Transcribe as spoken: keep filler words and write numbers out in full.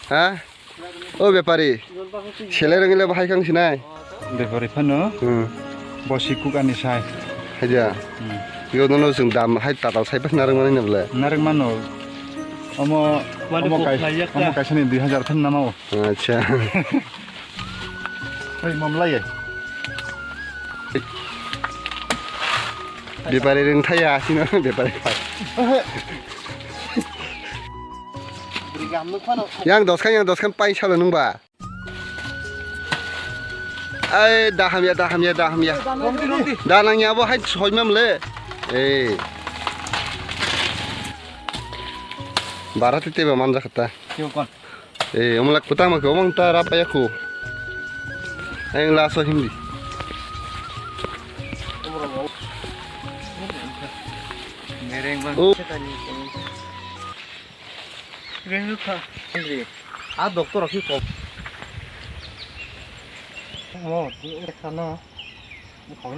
Ha? O bepari. Selai rwngwi le bahai kang sinai. Bepari phano. Hmm. Bosi kuk ani sai. Haja. Hmm. Yo nono chwng dam hai tatal sai phano narwk mani nabla. Narwk mano. Omo, omo kai, omo kaisa ni dui hajar phano nama o. Acha. Hei, mamlai. Bepari rwng thaya, sino bepari. Yang dos khan, yang dos khan pai salo nung ba. Ai, da hamya, da hamya, da hamya. Da nang ya bo hai soi mam le. Ei. Bara tete ba manja khata. Kyo kon? Eh, omla kutang ma ko mong ta rap ya ko. Ayang la so hindi. Mereng bang. Oh. Setani. Reng lu kha. Hindi. A doctor ki ko. Mo, ni khana. Ni khana.